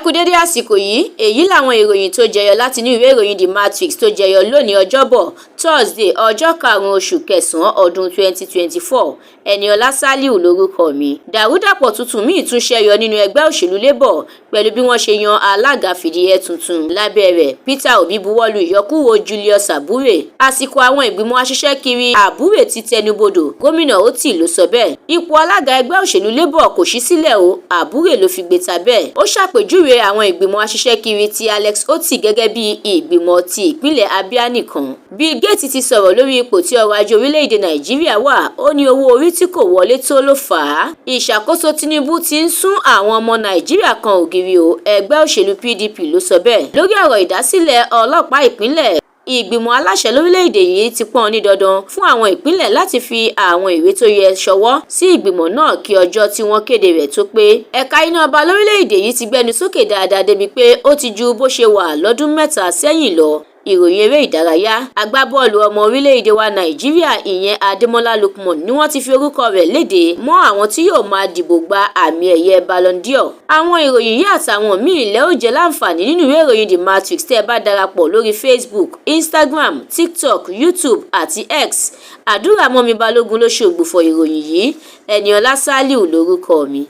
Kú dédé àsìkò yìí. Èyí làwọn ìròyìn tó jẹyọ láti inú ìwé ìròyìn The Matrix tó jẹyọ lónìí, Ọjọ́bọ̀ Thursday, ọjọ́ 5 oṣù kẹsàn-án ọdún 2024. Ẹniọlá Saliu lórúkọ mi. Dàrúdàpọ̀ tuntun míì tún ṣẹ́yọ nínú ẹgbẹ́ òṣèlú Labour pẹ̀lú bí wọ́n ṣe yan alága fìdíhẹ tuntun lábẹ́ rẹ̀. Peter Obi buwọ́lu ìyọkúrò Julius Abure. Àsìkò àwọn ìgbìmọ̀ aṣiṣẹ́kiri Abure ti tẹnubodò, Gómìnà Otti ló sọ bẹ́ẹ̀. Ipò alága ẹgbẹ́ òṣèlú Labour kò ṣí sílẹ̀ o, Abure ló fi gbé ta bẹ́ẹ̀. Ó ṣàpèjúwe àwọn ìgbìmọ̀ aṣiṣẹ́kiri ti Alex Otti gẹ́gẹ́ bí ìgbìmọ̀ ti ìpínlẹ̀ Abia nìkan. Bill Gates ti sọ̀rọ̀ lórí ipò tí ọrọ̀ ajé orílẹ̀-èdè Nàìjíríà wà. Ó ní owó orí tí kò wọlé tó ló fà á. Ìṣàkóso Tinubu ti ń sún àwọn ọmọ Nàìjíríà kan ògiri o, ẹgbẹ́ òṣèlú PDP ló sọ bẹ́ẹ̀. Lórí ọ̀rọ̀ ìdásílẹ̀ ọlọ́pàá ìpínlẹ̀, ìgbìmọ̀ aláṣẹ lórílẹ̀‐èdè yìí ti pọ́n ní dandan fún àwọn ìpínlẹ̀ láti fi àwọn ìwé tó yẹ ṣọwọ́ sí ìgbìmọ̀ náà kí ọjọ́ tí wọ́n kéde rẹ̀ tó pé. Ẹ̀ka iná ọba lórílẹ̀‐èdè yìí ti gbẹnu sókè dáadáa débi pé ó ti ju bó ṣe wà lọ́dún 3 sẹ́yìn lọ. Ìròyìn eré ìdárayá: Agbábọ́ọ̀lù ọmọ orílẹ̀-èdè wa Nàìjíríà, ìyẹn Ademola Lookman, ni wọ́n ti fi orúkọ rẹ̀ léde mọ́ àwọn tí yóò máa dìbò gba àmì ẹ̀yẹ Ballon d'Or. Àwọn ìròyìn yìí àtàwọn míì lẹ́ ó jẹ́ láǹfààní nínú ìwé ìròyìn The Matrix tẹ́ ẹ bá darapọ̀ lórí Facebook, Instagram, TikTok, YouTube àti X. Àdúrà mọ́mi Balógun ló ṣe ògbufọ̀ ìròyìn yìí. Ẹniọlá Saliu lórúkọ mi.